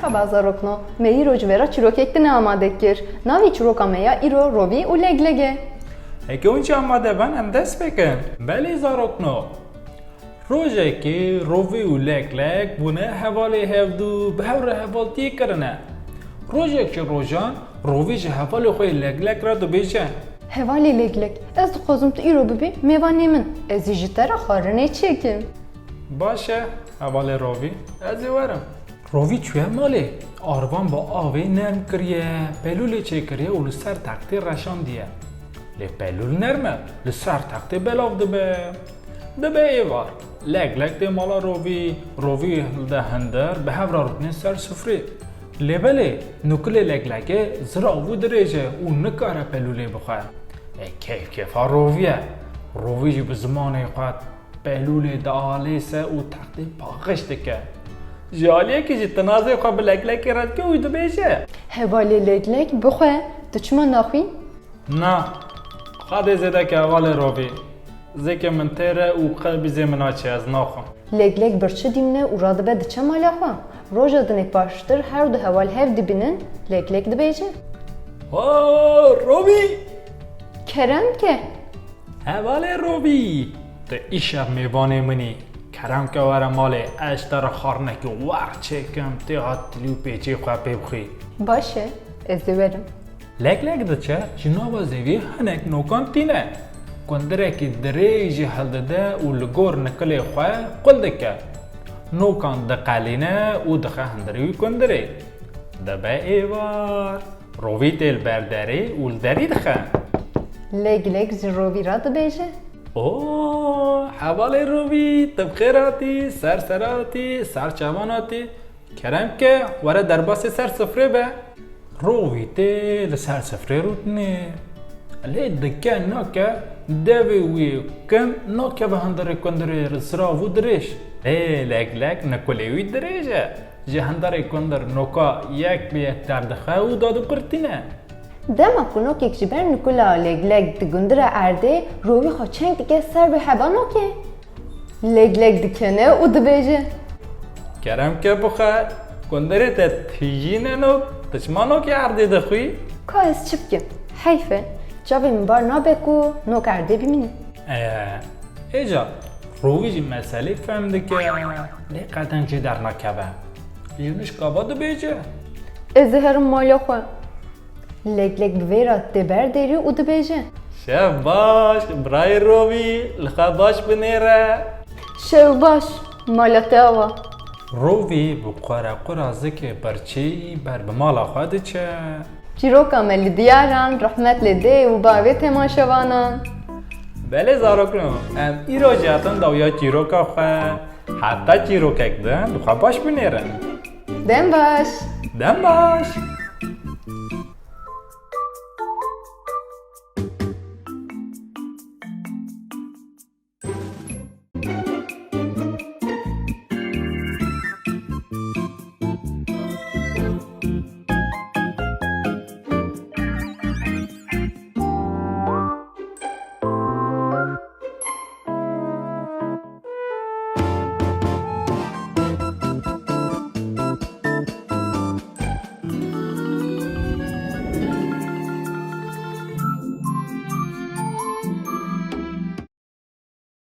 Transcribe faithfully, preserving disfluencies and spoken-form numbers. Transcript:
Merhaba zarokno, me îro ji we re çîrokek din amade kir. Navê çîroka me ya îro Rovî û Legleg e. Heke hûn jî amade bin, em dest pê kin. Belê zarokno. Rojekê Rovî û Legleg bûne hevalê hevdû, bi hev re hevaltiyê kirine. Rojek ji rojan Rovî ji hevalê xwe yê Legleg re dibêje: Hevalê Legleg, ez dixwazim tu îro bibî mêvanê min. Ez ê ji te re xwarinê çêkim. Baş e, hevalê Rovî, ez ê werim. Rovî çûye malê, arvan bi avê nerm kiriye, pelûlê çêkiriye û li ser textê reşandiye. Lê pelûl nerm e, li ser textê belav dibe. Dibe êvar. Legleg tê mala Rovî, Rovî hilde hindir, bi hev re rûtine ser sifrê. Lê belê, nûkilê Leglegê zirav û dirêj e û nikare pelûlê bixwe. E, keyf keyfa Rovî ye. Rovî jî bi zimanê xwe pelûlê dialêse û textê paqij dike. Ji aliyekî jî tinazê xwe bi Leglegê re dike û dibêje: Hevalê Legleg, bixwe, tu çima naxwî? Na, xwedê zêde ke hevalê Rovî. Zêkê min têr e û qelbî zê min naçe, ez naxwim. Legleg birçi dîmne û radibe diçe mala xwe. Roja dinê paştir her du heval hev dibînin, Legleg dibêje: Ha, Rovî! Kerem ke! Hevalê Rovî, tu îşev mêvanê min î. Kerem ke were malê, ez ji te re xwarinekî werx çêkim, tê hat tilî û pêçê xwe pê bixwî. Baş e, ez ê werim. Legleg diçe, ji nava zeviyê hinek nokan tîne. Kundirekî dirêj jî hildide û li gor nikilê xwe qul dike. Nokan diqelîne û dixe hundirê wî kundirê. Dibe êvar. Rovî tê li ber derê û li derî dixe. Legleg ji Rovî re dibêje: O, hevalê Rovî, tu bi xêr hatî, ser sera hatî, ser çavan hatî. Kerem ke, were derbasê ser sifrê be. Rovî tê li ser sifrê rûtinê. Lê dike nake, devê wî kin nakeve hundirê kundirê zirav û dirêj. Lê Legleg nikulê wî dirêj e. Ji hundirê kundir noka yek bi yek derdixe û dadiqurtîne. Dema ku nokek ji ber nikula Legleg digundire erdê, Rovî xwe çeng dike ser bi heva nokê. Legleg dikene û dibêje: Kerem ke bixe, kundirê te tijîne nok, tu çima nokê erdê dixwî? Ka ez çi bikim? Heyf e. Çavê min bar nabe ku nok erdê bimîne. Ee, êca Rovî jî meselê fehm dike, lê qeten jê dernakeve. Ji nişka va dibêje: Ez ê herim mala xwe. Legleg bi vê re tê ber derî û dibêje: Şev baş, birayê Rovî, li xwe baş binêre. Şev baş, mala te ava. Rovî bi qurequra zikê birçî ber bi mala xwe diçe. Çîroka me li diyaran, rehmet li dê û bavê temaşevanan. Belê zarokno, em îro jî hatin dawiya çîroka xwe. Heta çîrokek din, bi xwe baş binêrin. Dem baş. Dem baş.